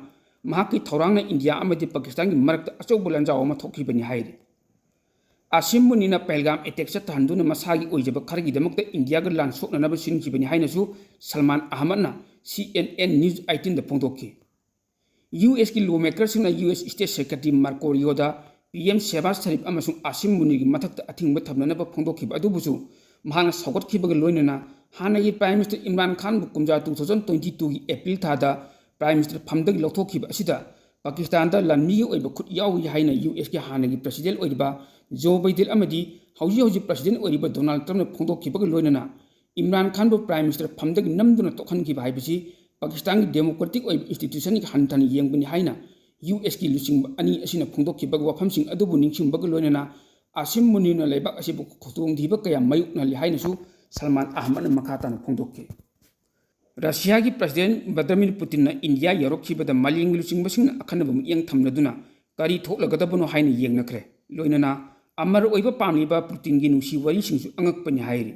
ꯃꯍꯥꯛꯀꯤ ꯊꯧꯔꯥꯡꯅ ꯏꯟꯗꯤꯌꯥ ꯑꯃꯗꯤ ꯄꯥꯀꯤꯁꯇꯥꯟꯒꯤ ꯃꯔꯛꯇ ꯑꯆꯧꯕ ꯂꯥꯟꯖꯥꯎ ꯑꯃ ꯊꯣꯛꯈꯤꯕꯅꯤ ꯍꯥꯏꯔꯤ꯫ ꯑꯥꯁꯤꯝ ꯃꯨꯅꯤꯅ ꯄꯍꯜꯒꯥꯝ attack ꯆꯠꯊꯍꯟꯗꯨꯅ ꯃꯁꯥꯒꯤ ꯑꯣꯏꯖꯕ ꯈꯔꯒꯤꯗꯃꯛꯇ ꯏꯟꯗꯤꯌꯥꯒ ꯂꯥꯟ ꯁꯣꯛꯅꯅꯕ ꯁꯤꯟꯈꯤꯕꯅꯤ ꯍꯥꯏꯅꯁꯨ Salman ꯑꯍꯃꯗꯅ C N N News eighteenꯗ ꯐꯣꯡꯗꯣꯛꯈꯤ꯫ ꯌꯨ ꯑꯦꯁꯀꯤ ꯂꯣ ꯃꯦꯀꯔꯁꯤꯡꯅ U S State Secretary Marco ꯔꯨꯕꯤꯑꯣꯗ ꯄꯤ ꯑꯦꯝ ꯁꯦꯍꯕꯥꯖ ꯁꯔꯤꯐ ꯑꯃꯁꯨꯡ ꯑꯥꯁꯤꯝ ꯃꯨꯅꯤꯔꯒꯤ ꯃꯊꯛꯇ ꯑꯊꯤꯡꯕ ꯊꯝꯅꯅꯕ ꯐꯣꯡꯗꯣꯛꯈꯤꯕ ꯑꯗꯨꯕꯨꯁꯨ ꯃꯍꯥꯛꯅ ꯁꯧꯒꯠꯈꯤꯕꯒ ꯂꯣꯏꯅꯅ ꯍꯥꯟꯅꯒꯤ Prime Minister ꯏꯝꯔꯥꯟ ꯈꯥꯟꯕꯨ ꯀꯨꯝꯖꯥ two thousand twenty twoꯒꯤ April ꯊꯥꯗ Prime Minister ꯐꯝꯗꯒꯤ ꯂꯧꯊꯣꯛꯈꯤꯕ ꯑꯁꯤꯗ ꯄꯥꯀꯤꯁꯇꯥꯟꯗ ꯂꯥꯟꯃꯤꯒꯤ ꯑꯣꯏꯕ ꯈꯨꯠ ꯌꯥꯎꯔꯤ ꯍꯥꯏꯅ ꯌꯨ ꯑꯦꯁꯀꯤ ꯍꯥꯟꯅꯒꯤ President ꯑꯣꯏꯔꯤꯕ ꯖꯣ ꯕꯥꯏꯗꯦꯟ ꯑꯃꯗꯤ ꯍꯧꯖꯤꯛ ꯍꯧꯖꯤꯛ President ꯑꯣꯏꯔꯤꯕ ꯗꯣꯅꯥꯜꯗ ꯇ꯭ꯔꯝꯞꯅ ꯐꯣꯡꯗꯣꯛꯈꯤꯕꯒ ꯂꯣꯏꯅꯅ ꯏꯝꯔꯥꯟ ꯈꯥꯟꯕꯨ Prime Minister ꯐꯝꯗꯒꯤ ꯅꯝꯗꯨꯅ ꯇꯣꯛꯍꯟꯈꯤꯕ ꯍꯥꯏꯕꯁꯤ ꯄꯥꯀꯤꯁꯇꯥꯟꯒꯤ democratic ꯑꯣꯏꯕ institutionꯒꯤ ꯍꯟꯊꯅ ꯌꯦꯡꯕꯅꯤ ꯍꯥꯏꯅ ꯌꯨ ꯑꯦꯁꯀꯤ ꯂꯨꯆꯤꯡꯕ ꯑꯅꯤ ꯑꯁꯤꯅ ꯐꯣꯡꯗꯣꯛꯈꯤꯕꯒꯤ ꯋꯥꯐꯝꯁꯤꯡ ꯑꯗꯨꯕꯨ ꯅꯤꯡꯁꯤꯡꯕꯒ ꯂꯣꯏꯅꯅ ꯑꯥꯁꯤꯝ ꯃꯨꯅꯤꯔꯅ ꯂꯩꯕꯥꯛ ꯑꯁꯤꯕꯨ ꯈꯨꯗꯣꯡꯊꯤꯕ ꯀꯌꯥ ꯃꯥꯌꯣꯛꯅꯍꯜꯂꯤ ꯍꯥꯏꯅꯁꯨ ꯁꯜꯃꯥꯟ ꯑꯍꯃꯗꯅ ꯃꯈꯥ ꯇꯥꯅ ꯐꯣꯡꯗꯣꯛꯈꯤ꯫ ꯔꯁꯤꯌꯥꯒꯤ President Vladimir Putinꯅ ꯏꯟꯗꯤꯌꯥ ꯌꯧꯔꯛꯈꯤꯕꯗ ꯃꯥꯂꯦꯝꯒꯤ ꯂꯨꯆꯤꯡꯕꯁꯤꯡꯅ ꯑꯈꯟꯅꯕ ꯃꯤꯠꯌꯦꯡ ꯊꯝꯂꯗꯨꯅ ꯀꯔꯤ ꯊꯣꯛꯂꯒꯗꯕꯅꯣ ꯍꯥꯏꯅ ꯌꯦꯡꯅꯈ꯭ꯔꯦ꯫ ꯂꯣꯏꯅꯅ ꯑꯃꯔ ꯑꯣꯏꯕ ꯄꯥꯝꯂꯤꯕ ꯄꯨꯇꯤꯟꯒꯤ ꯅꯨꯡꯁꯤ ꯋꯥꯔꯤꯁꯤꯡꯁꯨ ꯑꯉꯛꯄꯅꯤ ꯍꯥꯏꯔꯤ꯫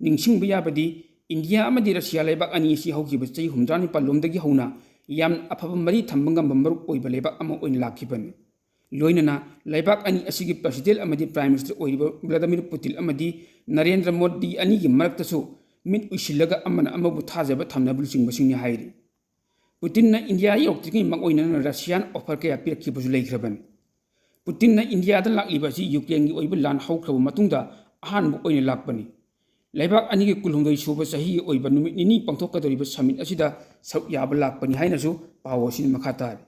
ꯅꯤꯡꯁꯤꯡꯕ ꯌꯥꯕꯗꯤ ꯏꯟꯗꯤꯌꯥ ꯑꯃꯗꯤ ꯔꯁꯤꯌꯥ ꯂꯩꯕꯥꯛ ꯑꯅꯤ ꯑꯁꯤ ꯍꯧꯈꯤꯕ ꯆꯍꯤ ꯍꯨꯝꯗ꯭ꯔꯥ ꯅꯤꯄꯥꯜ ꯂꯣꯝꯗꯒꯤ ꯍꯧꯅ ꯌꯥꯝꯅ ꯑꯐꯕ ꯃꯔꯤ ꯊꯝꯕ ꯉꯝꯕ ꯃꯔꯨꯞ ꯑꯣꯏꯕ ꯂꯩꯕꯥꯛ ꯑꯃ ꯑꯣꯏꯅ ꯂꯥꯛꯈꯤꯕꯅꯤ꯫ ꯂꯣꯏꯅꯅ ꯂꯩꯕꯥꯛ ꯑꯅꯤ ꯑꯁꯤꯒꯤ President ꯑꯃꯗꯤ Prime Minister ꯑꯣꯏꯔꯤꯕ Vladimir Putin ꯑꯃꯗꯤ ꯅꯔꯦꯟꯗ꯭ꯔ ꯃꯣꯗꯤ ꯑꯅꯤꯒꯤ ꯃꯔꯛꯇꯁꯨ ꯃꯤꯠ ꯎꯏꯁꯤꯜꯂꯒ ꯑꯃꯅ ꯑꯃꯕꯨ ꯊꯥꯖꯕ ꯊꯝꯅꯕ ꯂꯨꯆꯤꯡꯕꯁꯤꯡꯅꯤ ꯍꯥꯏꯔꯤ꯫ ꯄꯨꯇꯤꯟꯅ ꯏꯟꯗꯤꯌꯥ ꯌꯧꯔꯛꯇ꯭ꯔꯤꯉꯩ ꯃꯥꯡꯑꯣꯏꯅꯅ ꯔꯁꯤꯌꯥꯅ offer ꯀꯌꯥ ꯄꯤꯔꯛꯈꯤꯕꯁꯨ ꯂꯩꯈ꯭ꯔꯕꯅꯤ꯫ ꯄꯨꯇꯤꯟꯅ ꯏꯟꯗꯤꯌꯥꯗ ꯂꯥꯛꯂꯤꯕ ꯑꯁꯤ ꯌꯨꯀ꯭ꯔꯦꯟꯒꯤ ꯑꯣꯏꯕ ꯂꯥꯟ ꯍꯧꯈ꯭ꯔꯕ ꯃꯇꯨꯡꯗ ꯑꯍꯥꯟꯕ ꯑꯣꯏꯅ ꯂꯥꯛꯄꯅꯤ꯫ ꯂꯩꯕꯥꯛ ꯑꯅꯤꯒꯤ ꯀꯨꯟꯍꯨꯝꯗꯣꯏ ꯁꯨꯕ ꯆꯍꯤꯒꯤ ꯑꯣꯏꯕ ꯅꯨꯃꯤꯠ ꯅꯤꯅꯤ ꯄꯥꯡꯊꯣꯛꯀꯗꯧꯔꯤꯕ summit ꯑꯁꯤꯗ ꯁꯔꯨꯛ ꯌꯥꯕ ꯂꯥꯛꯄꯅꯤ ꯍꯥꯏꯅꯁꯨ ꯄꯥꯎ ꯑꯁꯤꯅ ꯃꯈꯥ ꯇꯥꯔꯤ꯫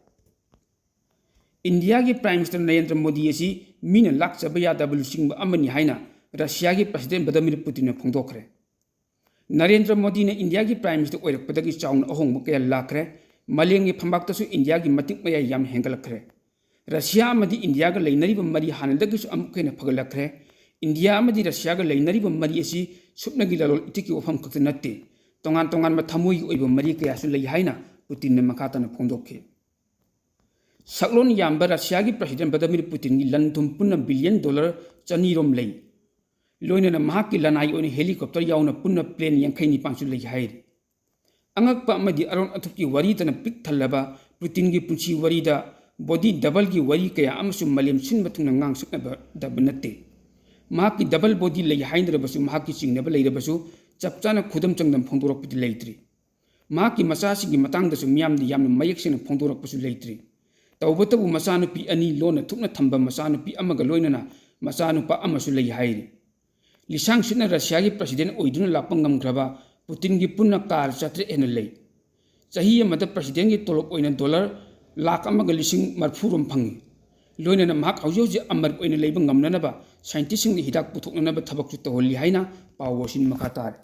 ꯏꯟꯗꯤꯌꯥꯒꯤ Prime Minister ꯅꯔꯦꯟꯗ꯭ꯔ ꯃꯣꯗꯤ ꯑꯁꯤ ꯃꯤꯅ ꯂꯥꯛꯆꯕ ꯌꯥꯗꯕ ꯂꯨꯆꯤꯡꯕ ꯑꯃꯅꯤ ꯍꯥꯏꯅ ꯔꯁꯤꯌꯥꯒꯤ President Vladimir Putinꯅ ꯐꯣꯡꯗꯣꯛꯈ꯭ꯔꯦ꯫ ꯅꯔꯦꯟꯗ꯭ꯔ ꯃꯣꯗꯤꯅ ꯏꯟꯗꯤꯌꯥꯒꯤ Prime Minister ꯑꯣꯏꯔꯛꯄꯗꯒꯤ ꯆꯥꯎꯅ ꯑꯍꯣꯡꯕ ꯀꯌꯥ ꯂꯥꯛꯈ꯭ꯔꯦ꯫ ꯃꯥꯂꯦꯝꯒꯤ ꯐꯝꯕꯥꯛꯇꯁꯨ ꯏꯟꯗꯤꯌꯥꯒꯤ ꯃꯇꯤꯛ ꯃꯌꯥꯏ ꯌꯥꯝ ꯍꯦꯟꯒꯠꯂꯛꯈ꯭ꯔꯦ꯫ ꯔꯁꯤꯌꯥ ꯑꯃꯗꯤ ꯏꯟꯗꯤꯌꯥꯒ ꯂꯩꯅꯔꯤꯕ ꯃꯔꯤ ꯍꯥꯟꯅꯗꯒꯤꯁꯨ ꯑꯃꯨꯛꯀ ꯍꯦꯟꯅ ꯐꯒꯠꯂꯛꯈ꯭ꯔꯦ꯫ ꯏꯟꯗꯤꯌꯥ ꯑꯃꯗꯤ ꯔꯁꯤꯌꯥꯒ ꯂꯩꯅꯔꯤꯕ ꯃꯔꯤ ꯑꯁꯤ ꯁꯨꯞꯅꯒꯤ ꯂꯂꯣꯟ ꯏꯇꯤꯛꯀꯤ ꯋꯥꯐꯝ ꯈꯛꯇ ꯅꯠꯇꯦ, ꯇꯣꯉꯥꯟ ꯇꯣꯉꯥꯟꯕ ꯊꯃꯣꯏꯒꯤ ꯑꯣꯏꯕ ꯃꯔꯤ ꯀꯌꯥꯁꯨ ꯂꯩ ꯍꯥꯏꯅ ꯄꯨꯇꯤꯟꯅ ꯃꯈꯥ ꯇꯥꯅ ꯐꯣꯡꯗꯣꯛꯈꯤ꯫ ꯁꯛꯂꯣꯟ ꯌꯥꯝꯕ ꯔꯁꯤꯌꯥꯒꯤ President Vladimir Putinꯒꯤ ꯂꯟ ꯊꯨꯝ ꯄꯨꯟꯅ billion dollar ꯆꯅꯤꯔꯣꯝ ꯂꯩ꯫ ꯂꯣꯏꯅꯅ ꯃꯍꯥꯛꯀꯤ ꯂꯅꯥꯏ ꯑꯣꯏꯅ helicopter ꯌꯥꯎꯅ ꯄꯨꯟꯅ plane ꯌꯥꯡꯈꯩ ꯅꯤꯄꯥꯟꯁꯨ ꯂꯩ ꯍꯥꯏꯔꯤ꯫ ꯑꯉꯛꯄ ꯑꯃꯗꯤ ꯑꯔꯣꯟ ꯑꯊꯨꯞꯀꯤ ꯋꯥꯔꯤꯇꯅ ꯄꯤꯛ ꯊꯜꯂꯕ ꯄꯨꯇꯤꯟꯒꯤ ꯄꯨꯟꯁꯤ ꯋꯥꯔꯤꯗ body doubleꯒꯤ ꯋꯥꯔꯤ ꯀꯌꯥ ꯑꯃꯁꯨ ꯃꯥꯂꯦꯝ ꯁꯤꯟꯕ ꯊꯨꯡꯅ ꯉꯥꯡ ꯁꯛꯅꯕꯗꯕ ꯅꯠꯇꯦ꯫ ꯃꯍꯥꯛꯀꯤ double body ꯂꯩ ꯍꯥꯏꯅꯔꯕꯁꯨ ꯃꯍꯥꯛꯀꯤ ꯆꯤꯡꯅꯕ ꯂꯩꯔꯕꯁꯨ ꯆꯞ ꯆꯥꯅ ꯈꯨꯗꯝ ꯆꯥꯡꯗꯝ ꯐꯣꯡꯗꯣꯔꯛꯄꯗꯤ ꯂꯩꯇ꯭ꯔꯤ꯫ ꯃꯍꯥꯛꯀꯤ ꯃꯆꯥꯁꯤꯡꯒꯤ ꯃꯇꯥꯡꯗꯁꯨ ꯃꯤꯌꯥꯝꯗ ꯌꯥꯝꯅ ꯃꯌꯦꯛ ꯁꯦꯡꯅ ꯐꯣꯡꯗꯣꯔꯛꯄꯁꯨ ꯂꯩꯇ꯭ꯔꯤ꯫ ꯇꯧꯕꯇꯕꯨ ꯃꯆꯥꯅꯨꯄꯤ ꯑꯅꯤ ꯂꯣꯟꯅ ꯊꯨꯞꯅ ꯊꯝꯕ ꯃꯆꯥꯅꯨꯄꯤ ꯑꯃꯒ ꯂꯣꯏꯅꯅ ꯃꯆꯥꯅꯨꯄꯥ ꯑꯃꯁꯨ ꯂꯩ ꯍꯥꯏꯔꯤ꯫ ꯂꯤꯁꯥꯡ ꯁꯤꯠꯅ ꯔꯁꯤꯌꯥꯒꯤ President ꯑꯣꯏꯗꯨꯅ ꯂꯥꯛꯄ ꯉꯝꯈ꯭ꯔꯕ ꯄꯨꯇꯤꯟꯒꯤ ꯄꯨꯟꯅ car ꯆꯥꯇ꯭ꯔꯦꯠ ꯍꯦꯟꯅ ꯂꯩ꯫ ꯆꯍꯤ ꯑꯃꯗ Presidentꯒꯤ ꯇꯣꯂꯣꯞ ꯑꯣꯏꯅ dollar ꯂꯥꯈ ꯑꯃꯒ ꯂꯤꯁꯤꯡ ꯃꯔꯤꯐꯨ ꯔꯣꯝ ꯐꯪꯏ꯫ ꯂꯣꯏꯅꯅ ꯃꯍꯥꯛ ꯍꯧꯖꯤꯛ ꯍꯧꯖꯤꯛ ꯑꯃꯔ ꯑꯣꯏꯅ ꯂꯩꯕ ꯉꯝꯅꯅꯕ scientistꯁꯤꯡꯗ ꯍꯤꯗꯥꯛ ꯄꯨꯊꯣꯛꯅꯅꯕ ꯊꯕꯛꯁꯨ ꯇꯧꯍꯜꯂꯤ ꯍꯥꯏꯅ ꯄꯥꯎ ꯑꯁꯤꯅ ꯃꯈꯥ ꯇꯥꯔꯤ꯫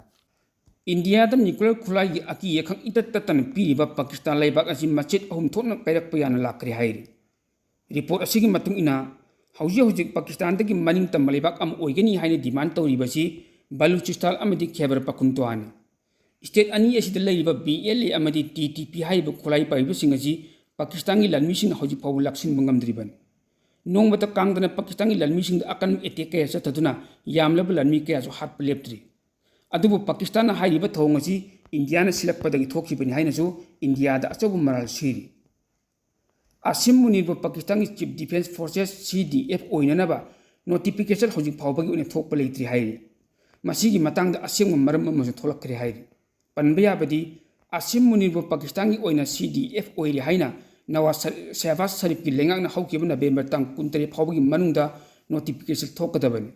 ꯏꯟꯗꯤꯌꯥꯗ nuclear ꯈꯨꯠꯂꯥꯏꯒꯤ ꯑꯀꯤ ꯑꯈꯪ ꯏꯇꯠ ꯇꯠꯇꯅ ꯄꯤꯔꯤꯕ ꯄꯥꯀꯤꯁꯇꯥꯟ ꯂꯩꯕꯥꯛ ꯑꯁꯤ ꯃꯆꯦꯠ ꯑꯍꯨꯝ ꯊꯣꯛꯅ ꯀꯥꯏꯔꯛꯄ ꯌꯥꯅ ꯂꯥꯛꯈ꯭ꯔꯦ ꯍꯥꯏꯔꯤ꯫ Report ꯑꯁꯤꯒꯤ ꯃꯇꯨꯡ ꯏꯟꯅ, ꯍꯧꯖꯤꯛ ꯍꯧꯖꯤꯛ ꯄꯥꯀꯤꯁꯇꯥꯟꯗꯒꯤ ꯃꯅꯤꯡ ꯇꯝꯕ ꯂꯩꯕꯥꯛ ꯑꯃ ꯑꯣꯏꯒꯅꯤ ꯍꯥꯏꯅ demand ꯇꯧꯔꯤꯕꯁꯤ ꯕꯂꯨꯆꯤꯁꯇꯥꯟ ꯑꯃꯗꯤ ꯈꯦꯕꯔ ꯄꯈꯨꯟꯇ꯭ꯋꯥꯅꯤ꯫ State ꯑꯅꯤ ꯑꯁꯤꯗ ꯂꯩꯔꯤꯕ B L A ꯑꯃꯗꯤ T T P ꯍꯥꯏꯔꯤꯕ ꯈꯨꯠꯂꯥꯏ ꯄꯥꯏꯕꯁꯤꯡ ꯑꯁꯤ ꯄꯥꯀꯤꯁꯇꯥꯟꯒꯤ ꯂꯥꯟꯃꯤꯁꯤꯡꯅ ꯍꯧꯖꯤꯛ ꯐꯥꯎꯕ ꯂꯥꯛꯁꯤꯟꯕ ꯉꯝꯗ꯭ꯔꯤꯕꯅꯤ꯫ ꯅꯣꯡꯃꯇ ꯀꯥꯡꯗꯅ ꯄꯥꯀꯤꯁꯇꯥꯟꯒꯤ ꯂꯥꯟꯃꯤꯁꯤꯡꯗ ꯑꯀꯟꯕ attack ꯀꯌꯥ ꯆꯠꯊꯗꯨꯅ ꯌꯥꯝꯂꯕ ꯂꯥꯟꯃꯤ ꯀꯌꯥꯁꯨ ꯍꯥꯠꯄ ꯂꯦꯞꯇ꯭ꯔꯤ꯫ ꯑꯗꯨꯕꯨ ꯄꯥꯀꯤꯁꯇꯥꯟꯅ ꯍꯥꯏꯔꯤꯕ ꯊꯧꯑꯣꯡ ꯑꯁꯤ ꯏꯟꯗꯤꯌꯥꯅ ꯁꯤꯜꯂꯛꯄꯗꯒꯤ ꯊꯣꯛꯈꯤꯕꯅꯤ ꯍꯥꯏꯅꯁꯨ ꯏꯟꯗꯤꯌꯥꯗ ꯑꯆꯧꯕ ꯃꯔꯥꯜ ꯁꯤꯔꯤ꯫ ꯑꯁꯤꯝ ꯃꯨꯅꯤꯔꯕꯨ ꯄꯥꯀꯤꯁꯇꯥꯟꯒꯤ Chief Defence Forces, C D F, ꯑꯣꯏꯅꯅꯕ notification ꯍꯧꯖꯤꯛ ꯐꯥꯎꯕꯒꯤ ꯑꯣꯏꯅ ꯊꯣꯛꯄ ꯂꯩꯇ꯭ꯔꯤ ꯍꯥꯏꯔꯤ꯫ ꯃꯁꯤꯒꯤ ꯃꯇꯥꯡꯗ ꯑꯁꯦꯡꯕ ꯃꯔꯝ ꯑꯃꯁꯨ ꯊꯣꯛꯂꯛꯈ꯭ꯔꯦ ꯍꯥꯏꯔꯤ꯫ ꯄꯟꯕ ꯌꯥꯕꯗꯤ, ꯑꯁꯤꯝ ꯃꯨꯅꯤꯔꯕꯨ ꯄꯥꯀꯤꯁꯇꯥꯟꯒꯤ ꯑꯣꯏꯅ C D F ꯑꯣꯏꯔꯦ ꯍꯥꯏꯅ ꯅꯋꯥꯖ ꯁꯔ-, ꯁꯦꯍꯕꯥꯖ ꯁꯔꯤꯐꯀꯤ ꯂꯩꯉꯥꯛꯅ ꯍꯧꯈꯤꯕ November ꯇꯥꯡ ꯀꯨꯟꯇꯔꯦꯠ ꯐꯥꯎꯕꯒꯤ ꯃꯅꯨꯡꯗ notification ꯊꯣꯛꯀꯗꯕꯅꯤ꯫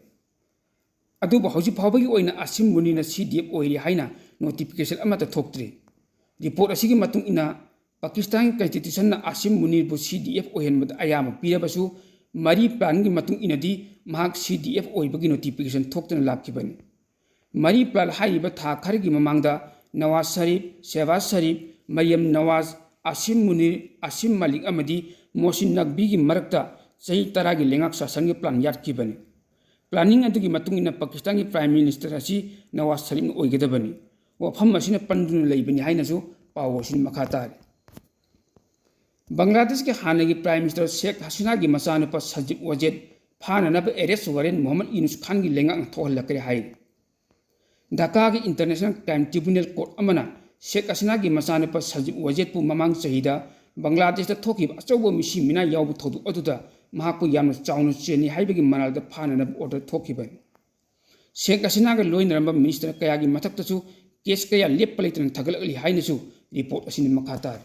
ꯑꯗꯨꯕꯨ ꯍꯧꯖꯤꯛ ꯐꯥꯎꯕꯒꯤ ꯑꯣꯏꯅ ꯑꯁꯤꯝ ꯃꯨꯅꯤꯔꯅ ꯁꯤ ꯗꯤ ꯑꯦꯐ ꯑꯣꯏꯔꯤ ꯍꯥꯏꯅ ꯅꯣꯇꯤꯐꯤꯀꯦꯁꯟ ꯑꯃꯠꯇ ꯊꯣꯛꯇ꯭ꯔꯤ꯫ ꯔꯤꯄꯣꯔꯠ ꯑꯁꯤꯒꯤ ꯃꯇꯨꯡ ꯏꯟꯅ, ꯄꯥꯀꯤꯁꯇꯥꯟꯒꯤ ꯀꯟꯁꯇꯤꯇ꯭ꯌꯨꯁꯟꯅ ꯑꯁꯤꯝ ꯃꯨꯅꯤꯔꯕꯨ ꯁꯤ ꯗꯤ ꯑꯦꯐ ꯑꯣꯏꯍꯟꯕꯗ ꯑꯌꯥꯕ ꯄꯤꯔꯕꯁꯨ, ꯃꯔꯤ ꯄ꯭ꯂꯥꯟꯒꯤ ꯃꯇꯨꯡ ꯏꯟꯅꯗꯤ ꯃꯍꯥꯛ ꯁꯤ ꯗꯤ ꯑꯦꯐ ꯑꯣꯏꯕꯒꯤ ꯅꯣꯇꯤꯐꯤꯀꯦꯁꯟ ꯊꯣꯛꯇꯅ ꯂꯥꯛꯈꯤꯕꯅꯤ꯫ ꯃꯔꯤ ꯄ꯭ꯂꯥꯟ ꯍꯥꯏꯔꯤꯕ ꯊꯥ ꯈꯔꯒꯤ ꯃꯃꯥꯡꯗ ꯅꯋꯥꯖ ꯁꯔꯤꯐ, ꯁꯦꯍꯕꯥꯖ ꯁꯔꯤꯐ, ꯃꯔꯤꯌꯝ ꯅꯋꯥꯖ, ꯑꯁꯤꯝ ꯃꯨꯅꯤꯔ, ꯑꯁꯤꯝ ꯃꯥꯂꯤꯛ ꯑꯃꯗꯤ ꯃꯣꯍꯁꯤꯟ ꯅꯛꯕꯤꯒꯤ ꯃꯔꯛꯇ ꯆꯍꯤ ꯇꯔꯥꯒꯤ ꯂꯩꯉꯥꯛ ꯁꯥꯁꯟꯒꯤ ꯄ꯭ꯂꯥꯟ ꯌꯥꯠꯈꯤꯕꯅꯤ꯫ ꯄ꯭ꯂꯥꯅꯤꯡ ꯑꯗꯨꯒꯤ ꯃꯇꯨꯡ ꯏꯟꯅ ꯄꯥꯀꯤꯁꯇꯥꯟꯒꯤ ꯄ꯭ꯔꯥꯏꯝ ꯃꯤꯅꯤꯁꯇꯔ ꯑꯁꯤ ꯅꯋꯥꯖ ꯁꯔꯤꯐꯅ ꯑꯣꯏꯒꯗꯕꯅꯤ꯫ ꯋꯥꯐꯝ ꯑꯁꯤꯅ ꯄꯟꯗꯨꯅ ꯂꯩꯕꯅꯤ ꯍꯥꯏꯅꯁꯨ ꯄꯥꯎ ꯑꯁꯤꯅ ꯃꯈꯥ ꯇꯥꯔꯤ꯫ ꯕꯪꯒ꯭ꯂꯥꯗꯦꯁꯀꯤ ꯍꯥꯟꯅꯒꯤ ꯄ꯭ꯔꯥꯏꯝ ꯃꯤꯅꯤꯁꯇꯔ ꯁꯦꯈ ꯍꯁꯤꯅꯥꯒꯤ ꯃꯆꯥꯅꯨꯄꯥ ꯁꯖꯤꯕ ꯋꯥꯖꯦꯗ ꯐꯥꯅꯅꯕ ꯑꯦꯔꯦꯁ ꯋꯥꯔꯦꯟ ꯃꯣꯍꯝꯃꯗ ꯌꯨꯅꯨꯁ ꯈꯥꯟꯒꯤ ꯂꯩꯉꯥꯛꯅ ꯊꯣꯛꯍꯜꯂꯛꯈ꯭ꯔꯦ ꯍꯥꯏꯔꯤ꯫ ꯙꯥꯀꯥꯒꯤ ꯏꯟꯇꯔꯅꯦꯁꯅꯦꯜ ꯀ꯭ꯔꯥꯏꯝ ꯇ꯭ꯔꯤꯕꯨꯅꯦꯜ ꯀꯣꯔꯠ ꯑꯃꯅ ꯁꯦꯈ ꯍꯁꯤꯅꯥꯒꯤ ꯃꯆꯥꯅꯨꯄꯥ ꯁꯖꯤꯕ ꯋꯥꯖꯦꯗꯄꯨ ꯃꯃꯥꯡ ꯆꯍꯤꯗ ꯕꯪꯒ꯭ꯂꯥꯗꯦꯁꯇ ꯊꯣꯛꯈꯤꯕ ꯑꯆꯧꯕ ꯃꯤꯁꯤ ꯃꯤꯅꯥ ꯌꯥꯎꯕ ꯊꯧꯗꯣꯛ ꯑꯗꯨꯗ ꯃꯍꯥꯛꯄꯨ ꯌꯥꯝꯅ ꯆꯥꯎꯅ ꯆꯦꯟꯅꯩ ꯍꯥꯏꯕꯒꯤ ꯃꯔꯥꯜꯗ ꯐꯥꯅꯅꯕ ꯑꯣꯔꯗꯔ ꯊꯣꯛꯈꯤꯕꯅꯤ꯫ ꯁꯦꯈ ꯍꯁꯤꯅꯥꯒ ꯂꯣꯏꯅꯔꯝꯕ ꯃꯤꯅꯤꯁꯇꯔ ꯀꯌꯥꯒꯤ ꯃꯊꯛꯇꯁꯨ ꯀꯦꯁ ꯀꯌꯥ ꯂꯦꯞꯄ ꯂꯩꯇꯅ ꯊꯥꯒꯠꯂꯛꯂꯤ ꯍꯥꯏꯅꯁꯨ ꯔꯤꯄꯣꯔꯠ ꯑꯁꯤꯅ ꯃꯈꯥ ꯇꯥꯔꯤ꯫